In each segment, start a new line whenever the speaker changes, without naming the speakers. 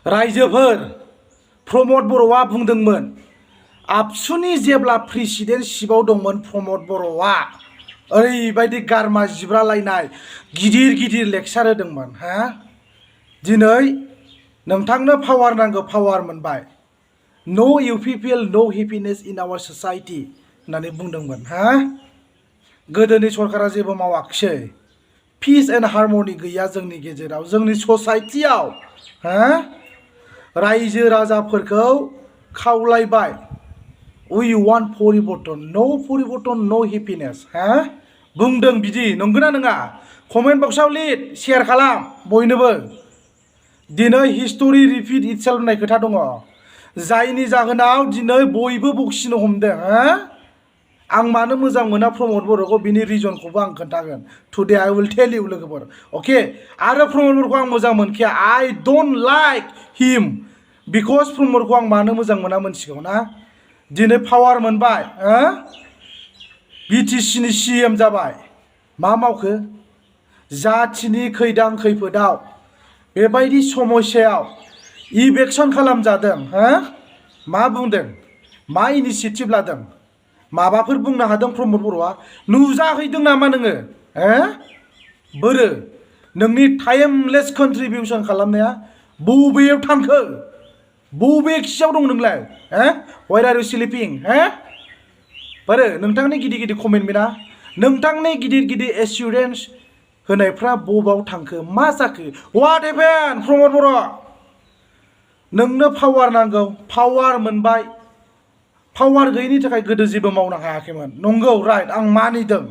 रायजोफोर प्रमद बर'आ बुंदोंमोन आबसुनि जेब्ला प्रेसिडेन्ट शिपआव दंमोन प्रमद बर'आ ओरैबायदि गारमा जिब्रालायनाय गिदिर गिदिर लेक्सार होदोंमोन हा दिनै नोंथांनो पावार नांगौ पावार मोनबाय नो इउपिपिएल नो हेपिनेस इन आवर ससाइटि होननानै बुंदोंमोन हा गोदोनि सरकारा जेबो मावाखिसै पिस एन्ड हार्मनि गैया जोंनि गेजेराव जोंनि ससाइटियाव हा रायजो राजाफोरखौ खावलायबाय वी वान्ट परिबर्तन नो हेपिनेस हा बुंदों बिदि नंगौना नङा कमेन्ट बक्सआव लिर शेयार खालाम बयनोबो दिनै हिस्टरि रिपिट इटसेल्फ होननाय खोथा दङ जायनि जाहोनाव दिनै बयबो बखिनो हमदों हा आं मानो मोजां मोना प्रमद बर'खौ बिनि रिजनखौबो आं खोन्थागोन टुडे आई विल टेल इउ लोगोफोर अके आरो प्रमद बर'खौ आं मोजां मोनखाया आई डोंट लाइक हिम बिकज प्रमदखौ आं मानो मोजां मोना मोनथिगौ ना दिनै पावार मोनबाय बिटिसिनि सिएम जाबाय मा मावखो जाथिनि खैदां खैफोदाव बेबायदि समस्यायाव इभेक्सन खालामजादों हा मा बुंदों मा इनिशिएटिभ लादों माबाफोर बुंनो हादों प्रमद बर'आ नुजाहैदों नामा नोङो बोरो नोंनि टाइमलेस कन्ट्रिबिउसन खालामनाया बबेयाव थांखो बबे खियाव दं नोंलाय व्हायर आर इउ स्लिपिं बोरो नोंथांनि गिदिर गिदिर कमेन्टमेन्टआ नोंथांनि गिदिर गिदिर एसुरेन्स होनायफ्रा बबाव थांखो मा जाखो व्हाट हेपेन प्रमद बर' नोंनो पावार नांगौ पावार मोनबाय पावार गैयिनि थाखाय गोदो जेबो मावनो हायाखैमोन नंगौ राइट आं मानिदों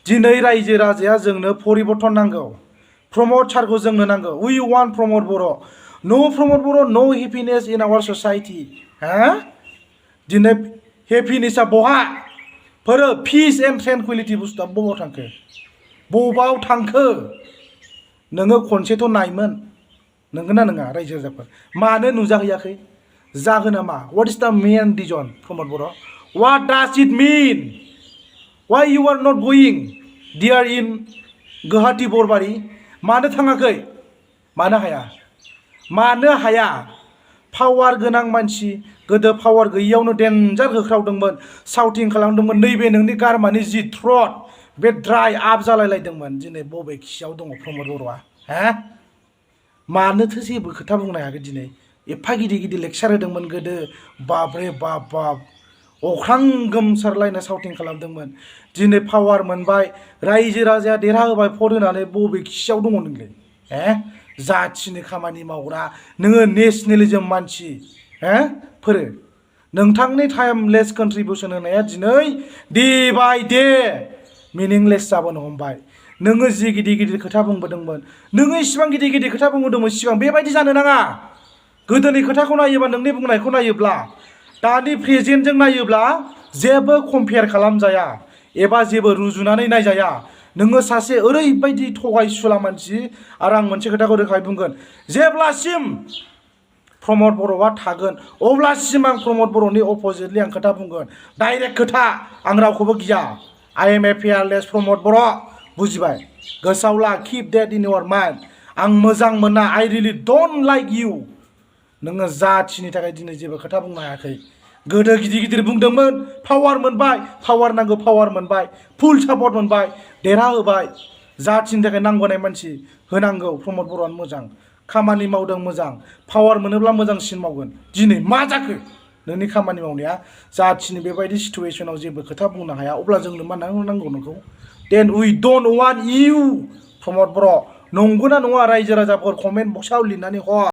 दिनै रायजो राजाया जोंनो परिबर्तन नांगौ प्रमद सारखौ जोंनो नांगौ वी वान्ट प्रमद बर' नो प्रमद बर' नो हेपिनेस इन आवर ससाइटि दिनै हेपिनेसा बहा फोरो पिस एन्ड ट्रेनकुइलिटि बुस्थुआ बबाव थांखो बबाव थांखो नोङो खनसेथ' नायमोन नंगौना नङा रायजो राजाफोर मानो नुजाहैयाखै जाहोना मा what is the main reason Pramod Boro' what does it mean why you are not going there in Guwahati Borbari मानो थाङाखै मानो हाया पावार गोनां मानसि गोदो पावार गैयियावनो डेन्जार होख्रावदोंमोन साउटिं खालामदोंमोन नैबे नोंनि गारमानि जि थ्रट बे ड्राई आप जालायलायदोंमोन दिनै बबे खियाव दङ प्रमद बर'आ मानोथो जेबो खोथा बुंनो हायाखै दिनै एफा गिदिर गिदिर लेक्सार होदोंमोन गोदो बाबरे बाब अख्रां गोमसारलायना साउटिं खालामदोंमोन दिनै पावार मोनबाय रायजो राजाया देरहाहोबाय भट होनानै बबे खियाव दङ नोंलाय जाथिनि खामानि मावग्रा नोङो नेसनेलिजम मानसि फोरो नोंथांनि टाइमलेस कन्ट्रिबिउसन होनाया दिनै डे बाय डे मिनिंलेस जाबोनो हमबाय नोङो जि गिदिर गिदिर खोथा बुंबोदोंमोन नोङो इसिबां गिदिर गिदिर खोथा बुंबोदोंमोन सिगां बेबायदि जानो नाङा गोदोनि खोथाखौ नायोबा नोंनि बुंनायखौ नायोब्ला दानि प्रेजेन्टजों नायोब्ला जेबो कम्पेयार खालामजाया एबा जेबो रुजुनानै नायजाया नोङो सासे ओरैबायदि थगायसुला मानसि आरो आं मोनसे खोथाखौ रोखायै बुंगोन जेब्लासिम प्रमद बर'आ थागोन अब्लासिम आं प्रमद बर'नि अपोजिटलि आं खोथा बुंगोन डाइरेक्ट खोथा आं रावखौबो गिया आई एम ए फेयारलेस प्रमद बर' बुजिबाय गोसोआव ला keep that in your mind आं मोजां मोना I really don't like you नोङो जाथिनि थाखाय दिनै जेबो खोथा बुंनो हायाखै गोदो गिदिर गिदिर बुंदोंमोन पावार मोनबाय पावार नांगौ पावार मोनबाय फुल सापर्ट मोनबाय देरहाहोबाय जाथिनि थाखाय नांगौनाय मानसि होनांगौ प्रमद बर'आनो मोजां खामानि मावदों मोजां पावार मोनोब्ला मोजांसिन मावगोन दिनै मा जाखो नोंनि खामानि मावनाया जाथिनि बेबायदि सिटुएसनाव जेबो खोथा बुंनो हाया अब्ला जोंनो मा नांगौ नोंखौ देन वी डोंट वान्ट इउ प्रमद बर' नंगौना नङा रायजो राजाफोर कमेन्ट बक्सआव लिरनानै हर